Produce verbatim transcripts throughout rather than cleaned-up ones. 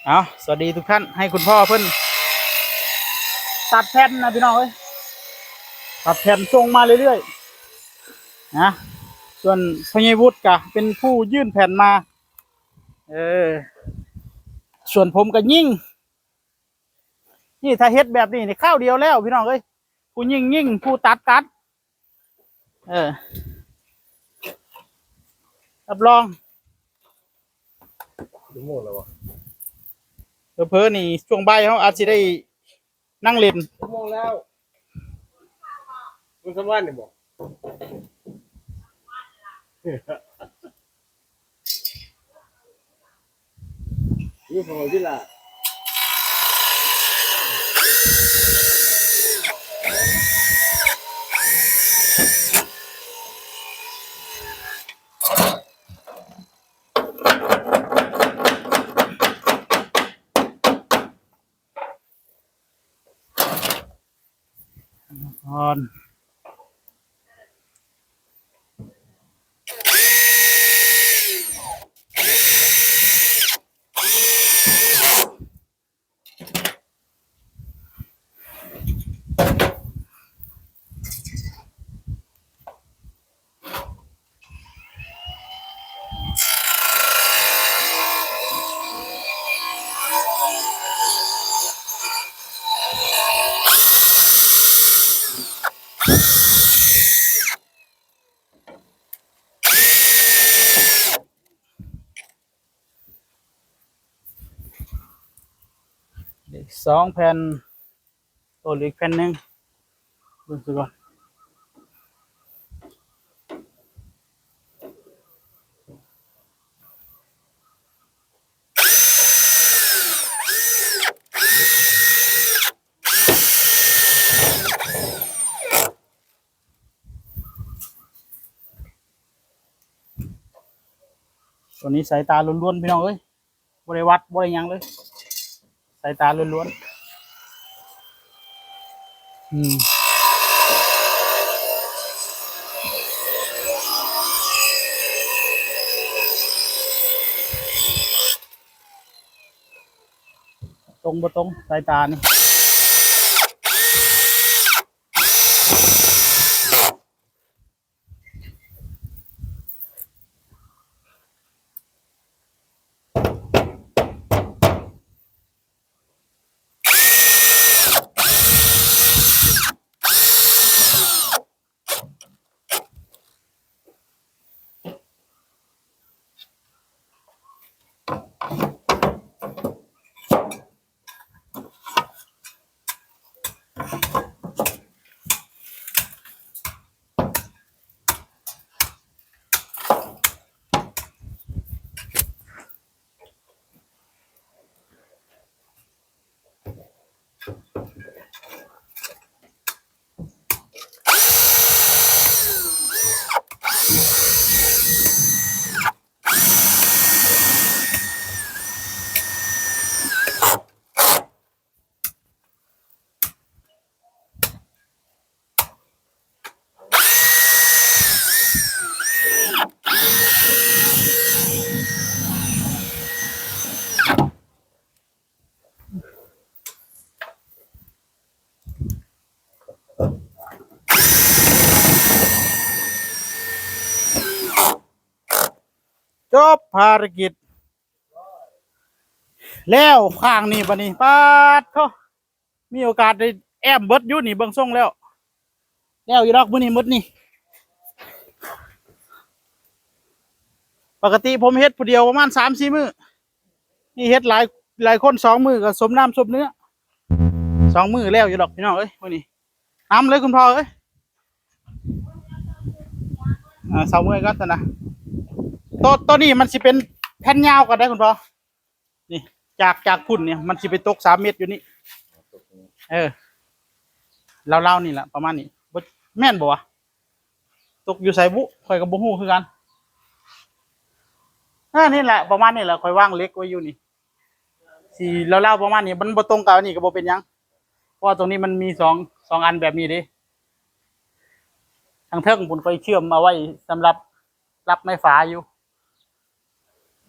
เอา สวัสดีทุกท่าน ให้คุณพ่อเพิ่นตัดแผ่นนะพี่น้องเอ้ย ตัดแผ่นส่งมาเรื่อยๆ นะ ส่วนพ่อใหญ่วุฒิก็เป็นผู้ยื่นแผ่นมา เออ ส่วนผมก็ยิง นี่ถ้าเฮ็ดแบบนี้นี่คราวเดียวแล้วพี่น้องเอ้ย ผู้ยิงยิง ผู้ตัดตัด เออ รับรอง ชั่วโมงแล้ววะ เผลอๆนี่ช่วงบ่ายเขาอาจสิได้นั่งเล่น ชั่วโมงแล้ว มันสำคัญนี่บ่ นี่ของที่ละ อ่อน เหลืออีกสองแผ่น โอ้ เหลืออีกแผ่นหนึ่ง เบิ่งซะก่อน ตัวนี้สายตาล้วนๆ พี่น้องเอ้ย บ่ได้วัด บ่ได้หยังเลย สายตาล้วนๆ อืม ตรงบ่ตรง สายตานี่ จบภารกิจ แล้วข้างนี้บัดนี้ ป๊าดโธ่ มีโอกาสได้แอมเบิดอยู่นี่ เบิ่งทรงแล้ว แล้วอยู่ดอกมื้อนี้หมดนี่ ปกติผมเฮ็ดผู้เดียวประมาณสามสี่มื้อ นี่เฮ็ดหลาย หลายคนสองมื้อก็สมน้ำสมเนื้อ สองมื้อแล้วอยู่ดอกพี่น้องเอ้ย มื้อนี้ นำเลยคุณพ่อเอ้ย อ่า เซาเมื่อยก่อนซะนะ โตะ โตะนี้มันสิเป็นแผ่นยาวก่อนได้คุณพ่อ นี่ จาก จากพุ่นเนี่ย มันสิไปตกสามเมตรอยู่นี่ เออ ลาวๆนี่แหละ ประมาณนี้ บ่ แม่นบ่วะ ตกอยู่ไสบุ ข้อยก็บ่ฮู้คือกัน อ่า นี่แหละ ประมาณนี้แหละ ข้อยวางเหล็กไว้อยู่นี่ สิลาวๆประมาณนี้ มันบ่ตรงกับอันนี้ก็บ่เป็นหยัง เพราะว่าตรงนี้มันมีสอง สองอันแบบนี้เด้ ทางเทิงผมก็เชื่อมเอาไว้สำหรับรับไม้ฝาอยู่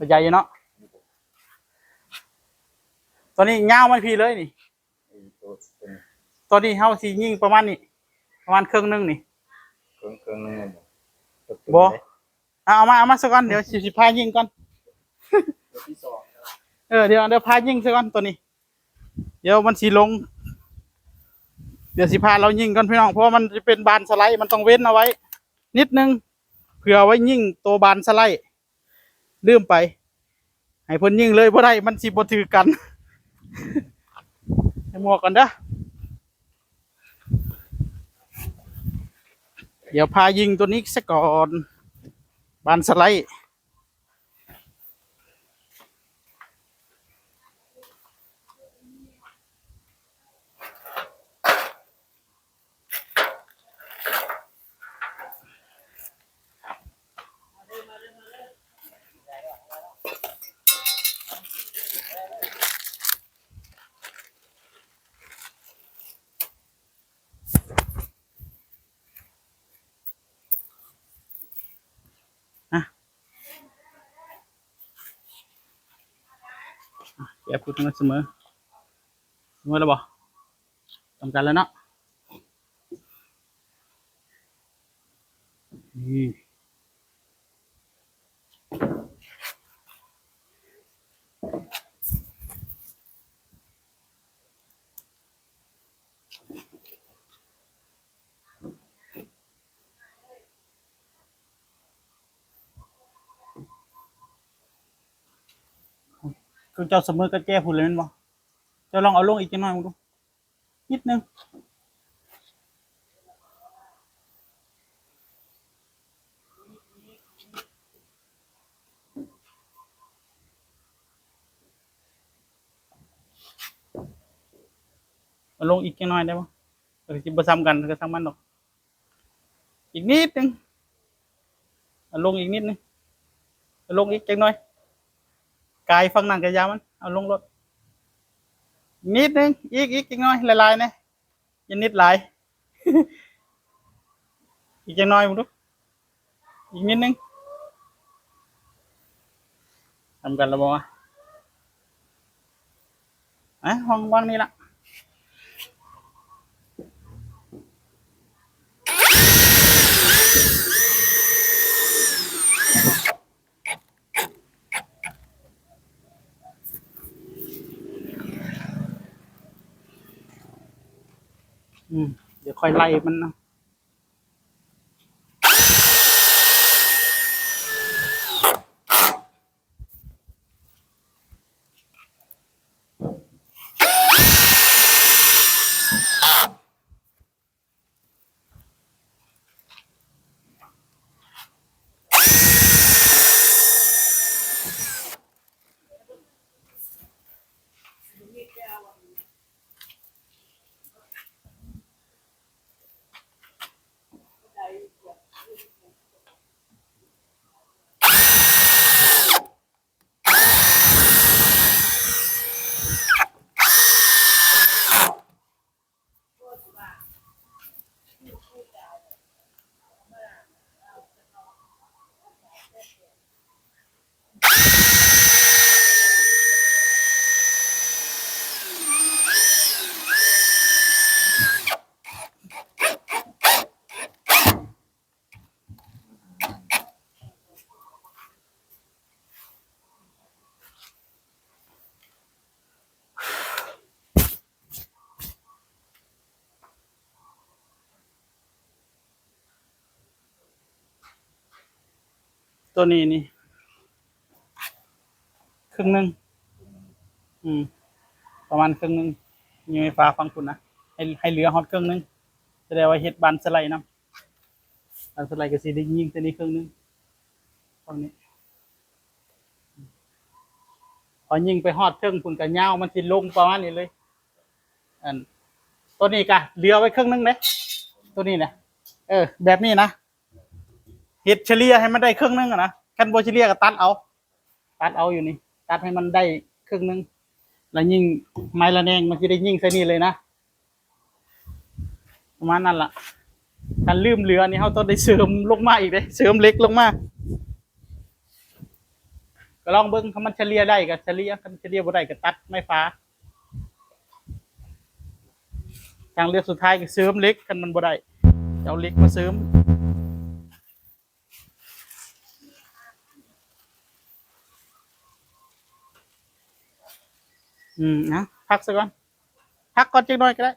เข้าใจอยู่เนาะ ตัวนี้ยาวมันพีเลยนี่ ไอ้ตัวตัวนี้ ตัวนี้เฮาสิยิงประมาณนี้ ประมาณเครื่องหนึ่งนี่ เครื่องเครื่องหนึ่งบ่ บ่ เอาเอามาเอามาซะก่อน เดี๋ยวสิสิพายิงก่อน ตัวที่สอง เออ เดี๋ยวเดี๋ยวพายิงซะก่อนตัวนี้ เดี๋ยวมันสิลง เดี๋ยวสิพาเรายิงก่อนพี่น้อง เพราะว่ามันจะเป็นบานสไลด์ มันต้องเว้นเอาไว้ นิดนึง เผื่อไว้ยิงตัวบานสไลด์ ลืมไป ให้เพิ่นยิงเลยบ่ได้ มันสิบ่ถือกัน ให้หมวกก่อนเด้อ เดี๋ยวพายิงตัวนี้ซะก่อน บานสไลด์ อ่ะ อ่ะ แกะพุดมาเสมอ เสมอแล้วบ่ ทำกันแล้วเนาะ นี่ คือเจ้าเสมอกับแจพุ้นเลยแม่นบ่ เจ้าลองเอาลงอีกจักหน่อยมึงดู นิดนึง เอาลงอีกจักหน่อยได้บ่ เออ สิบ่ซ้ำกันก็ช่างมันดอก อีกนิดนึง เอาลงอีกนิดนึง เอาลงอีกจักหน่อย กายฝั่งนั้นก็อย่ามัน เอาลงโลด นิดนึง อีก อีกจักหน่อย หลายๆ แหน่ อย่านิดหลาย อีกจักหน่อยมึงดู อีกนิดนึง ทำกันแล้วบ่วะ อ่ะ ห้องว่างนี่ละ อืม เดี๋ยวค่อยไล่มันเนาะ ตัวนี้นี่ ครึ่งหนึ่ง อืม ประมาณครึ่งหนึ่ง ยังไม่ฟ้าฟังคุณนะ ให้ ให้เหลือฮอดครึ่งหนึ่ง แสดงว่าเฮ็ดบานสไลด์นำ บานสไลด์ก็สิได้ยิงตัวนี้ครึ่งหนึ่ง ตรงนี้ พอยิงไปฮอดเทิงพุ่นก็ยาว มันสิลงประมาณนี้เลย อัน ตัวนี้ก็เหลือไว้ครึ่งหนึ่งเด้ ตัวนี้นะ เออ แบบนี้นะ เฮ็ดเฉลี่ยให้มันได้ครึ่งหนึ่งอะนะ คันบ่เฉลี่ยก็ตัดเอา ตัดเอาอยู่นี่ ตัดให้มันได้ครึ่งหนึ่ง แล้วยิงไม้ระแนง มันสิได้ยิงใส่นี่เลยนะ ประมาณนั้นล่ะ คันลืมเหลือนี่ เฮาต้องได้เสริมลงมาอีกเด้ เสริมเหล็กลงมา ก็ลองเบิ่ง ถ้ามันเฉลี่ยได้ก็เฉลี่ย คันเฉลี่ยบ่ได้ก็ตัดไม้ฟ้า ทางเลือกสุดท้ายคือเสริมเหล็ก คันมันบ่ได้ เอาเหล็กมาเสริม อืมนะ พักซะก่อน พักก่อนจักหน่อยก็ได้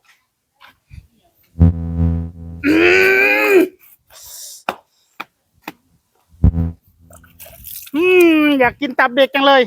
อืม อยากกินตับเด็กจังเลย